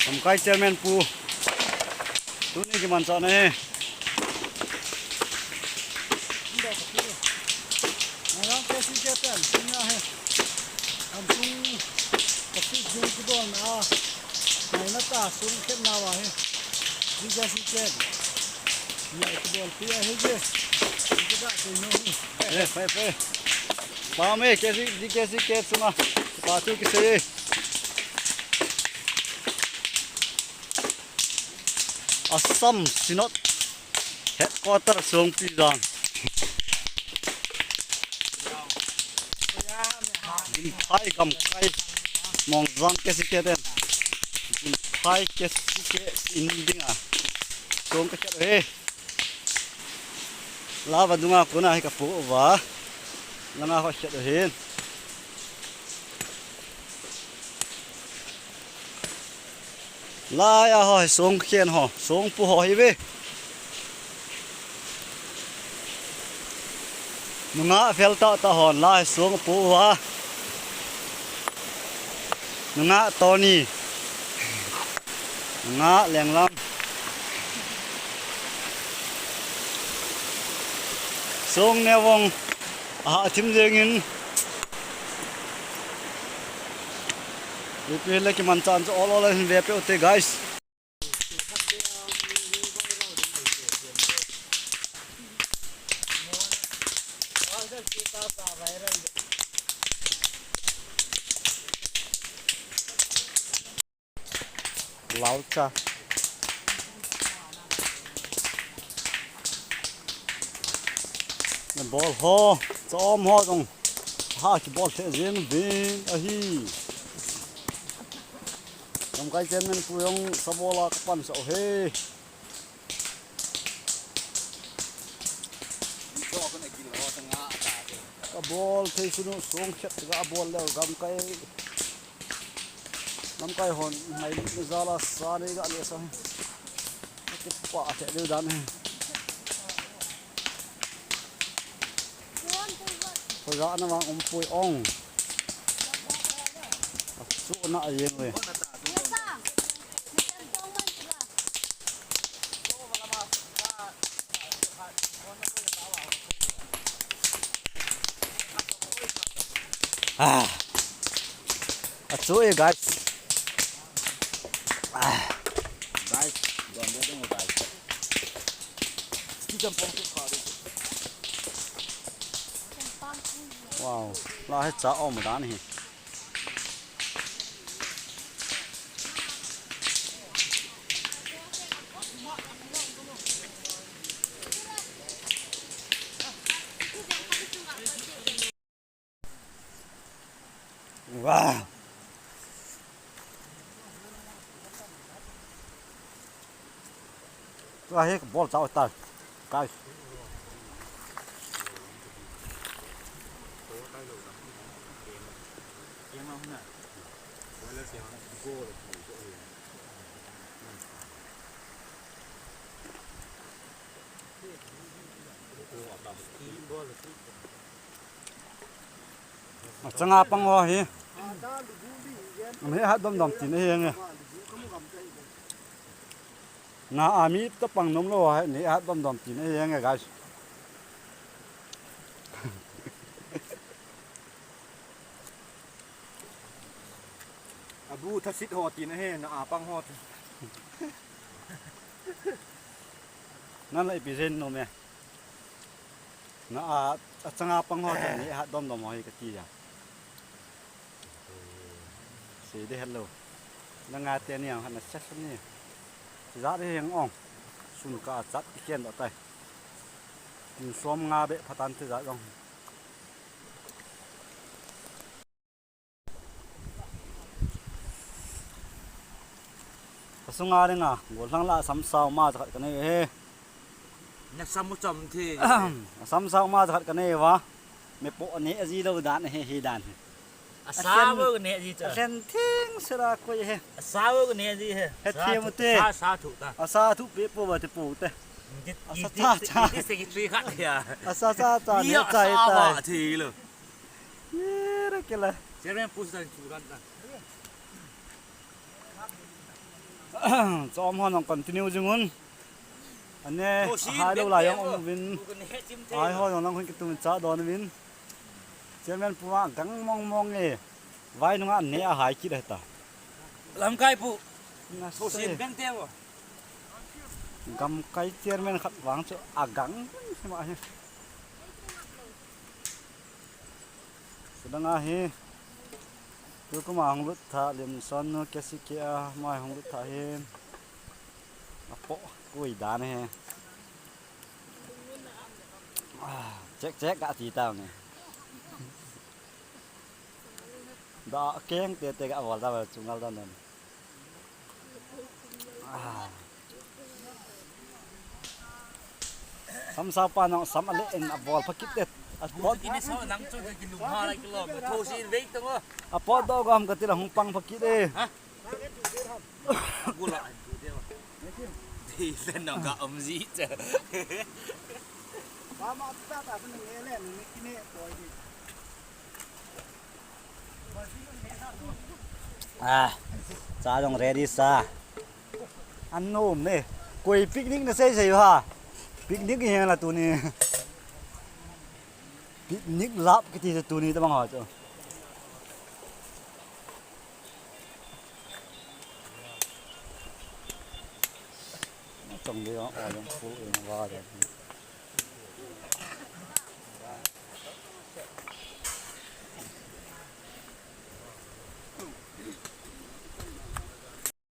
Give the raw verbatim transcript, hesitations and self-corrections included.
Lamkai Chairman Pu. Tuni kimanchahna hi. Ngarang K C K ten, sung ahi. Am sung, kasi jing kibol na. Mai na ta, sung khet na wa hi. Ni K C K ten. Ni ai kibol pi ahi je. Ni ka da te no hi. Eh, fai, fai. Pa me, K C, ni K C K ten sunga. Pa tu kisei. Assam Synod Headquarter Songpijang. Gimphai gamkai Mongjang K C K ten. Gimphai K C K in dinga song kakhet uve. Lava dunga kona hi kapu uva. Langa ho khet uhin. Lai a ho hi song khen ho, song pu ho hi ve. Nungah fel tah tah hon lai song pu uva. Nungah Tony. Nungah Lenglam. Song ne vong. Aha, thim jeng in. Ipi le kimanchah chu ol ol a hin ve peh u te, guys. Lau cha. Na bol ho, chom ho jong. Ha, kibol the jeng vin ahi. Lamkai Chairman Pu jong sabol a kapan sah u he. Kabol thei sunu song khet ga bol le gamkai. Lamkai hon, ngai ni jala sa nei ga le sa. Kipa the deu dan he. Khoja na vang um pui ong. Achu na a jeng ve. Ah. Achu e, guys. Ah. Guys, don de dong, guys. Wow, la hi cha om dan hi. Wow. Tua hi bol chao tai. Guys. Achanga pang ho hi. Neh hat dom dom tin ahi nge. Na a mi ta pang nom lou ho hi, neh hat dom dom tin ahi nge, guys. Abu thasit ho tin ahi, na a pang ho tin. Nan la ipi jeng nom e. Na a, achanga pang ho tin neh hat dom dom ho hi kati a. Sei de hello. Na nga te ni ang na sa ni. Tijat hi heng ong. Sun kachat ti ken doh tai. Tin som nga be phatan tijat ong. Ka sunga dinga, gollhang la sam sao ma jakhat ka nei e. Na sam u cham the. A sam sao ma jakhat ka nei va. Me po ne aji lou dan he he dan he. A sao ne aji cha. A sen thing sera koi he. A sao ne aji he. He thi mu te. Sa, sa thu ta. A sa thu pe po ba te po te. A sa cha cha. Ni secretary khat ya. A sa cha cha ne cha ta. Thi lo. Ye ra ke la. Chairman pu sa chu kan ta. Chom hon jong continue jing un. Ane, ahai lou lai jong um uvin. Ahai ho jong lang hung kitum cha don uvin. Chairman pu a gang mong mong e. Vai nunga ne ahai kit e ta. Lamkai pu. Nasa. Gamkai chairman khat vang chu agang ma hi. Sudang ahi. Tukum a hung lut tha Limson nu K C K a mai hung lut tha hin. Apo kui dan he. Ah, check check ka ti ta nge. Da keng te te ka wal da wal chungal da nen. Ah. Samsa pa nong sam ale en a bol phakit det. A pot. Kini so nang chu ki lum ha la ki lo. Tho si vei to. A pot do gam ka ti la hung pang phakit e. Ha? Gula an tu de. Di le nong ka om ji che. Ba ma ta ta ne le ni kine poi di. Ah, cha jong ready sa. An nom ne. Koi picnic na sei sei ha. Picnic hi la tuni. Picnic lap kiti chu tuni tabang ha chu. Chong de, oh, jong full in wa de.